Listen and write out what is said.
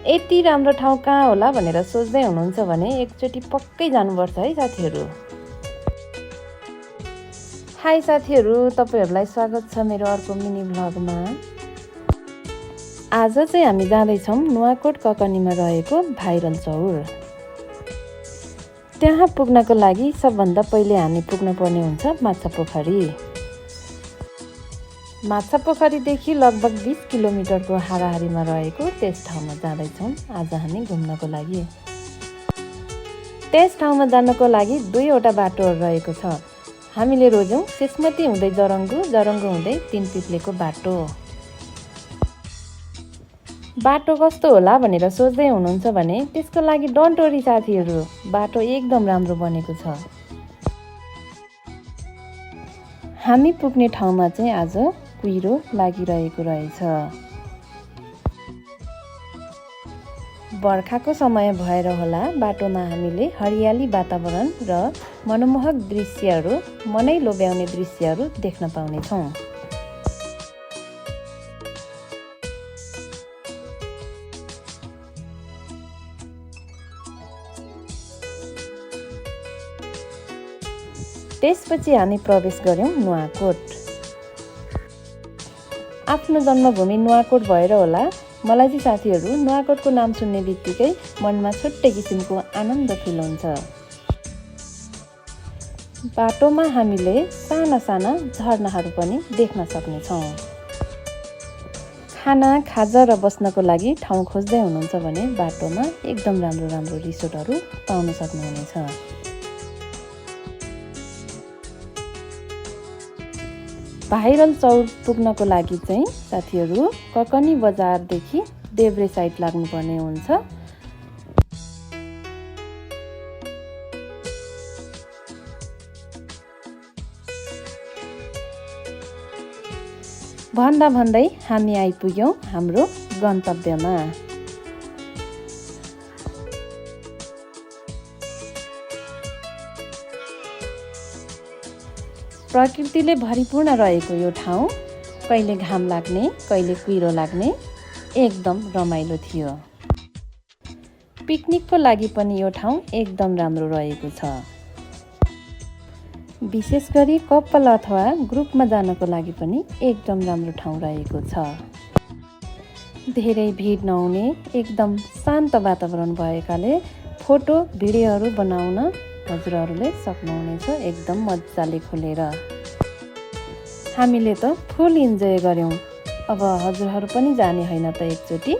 यति राम्रो ठाउँ कहाँ होला भनेर सोच्दै हुनुहुन्छ भने एकचोटि पक्कै जानुपर्छ है साथीहरू। हाई साथीहरू, तपाईहरूलाई स्वागत छ मेरो अर्को मिनी भ्लगमा। आज चाहिँ हामी जाँदैछौँ नुवाकोट ककनीमा रहेको भाइरल चौर। त्यहाँ पुग्नको लागि सबभन्दा पहिले हामी पुग्न पर्ने हुन्छ माछापोखरी। माछापोखरीदेखि लगभग 20 किलोमिटरको हाराहारीमा रहेको त्यस ठाउँमा जाँदैछौँ आज हामी घुम्नको लागि। त्यस ठाउँमा जानको लागि 2वटा बाटोहरू रहेको छ। हामीले रोज्यौँ शेषमती हुँदै जरङ्गु हुँदै तिनपिप्लेको बाटो। बाटो कस्तो होला भनेर सोच्दै हुनुहुन्छ भने त्यसको लागि डोन्ट वरी साथीहरू, बाटो एकदम राम्रो बनेको छ। हामी पुग्ने ठाउँमा चाहिँ आज कुहिरो लागिरहेको रहेछ। बर्खाको समय भएर होला बाटोमा हामीले हरियाली वातावरण र मनमोहक दृश्यहरू, मनै लोभ्याउने दृश्यहरू देख्न पाउनेछौँ। त्यसपछि हामी प्रवेश गर्यौँ नुवाकोट। आफ्नो जन्मभूमि नुवाकोट भएर होला मलाई चाहिँ साथीहरू नुवाकोटको नाम सुन्ने बित्तिकै मनमा छुट्टै किसिमको आनन्द फिल हुन्छ। बाटोमा हामीले साना साना झरनाहरू पनि देख्न सक्नेछौँ। खाजा र बस्नको लागि ठाउँ खोज्दै हुनुहुन्छ भने बाटोमा एकदम राम्रो रिसोर्टहरू पाउन सक्नुहुनेछ। भाइरल चौर पुग्नको लागि चाहिँ साथीहरू ककनी बजारदेखि देब्रे साइड लाग्नुपर्ने हुन्छ। भन्दै हामी आइपुग्यौँ हाम्रो गन्तव्यमा। प्रकृतिले भरिपूर्ण रहेको यो ठाउँ कहिले घाम लाग्ने कहिले कुहिरो लाग्ने एकदम रमाइलो थियो। पिकनिकको लागि पनि यो ठाउँ एकदम राम्रो रहेको छ। विशेष गरी कपल अथवा ग्रुपमा जानको लागि पनि एकदम राम्रो ठाउँ रहेको छ। धेरै भिड नहुने एकदम शान्त वातावरण भएकाले फोटो भिडियोहरू बनाउन हजुरहरूले सक्नुहुनेछ एकदम मजाले खोलेर। हामीले त फुल इन्जोय गर्यौँ। अब हजुरहरू पनि जाने होइन त एकचोटि?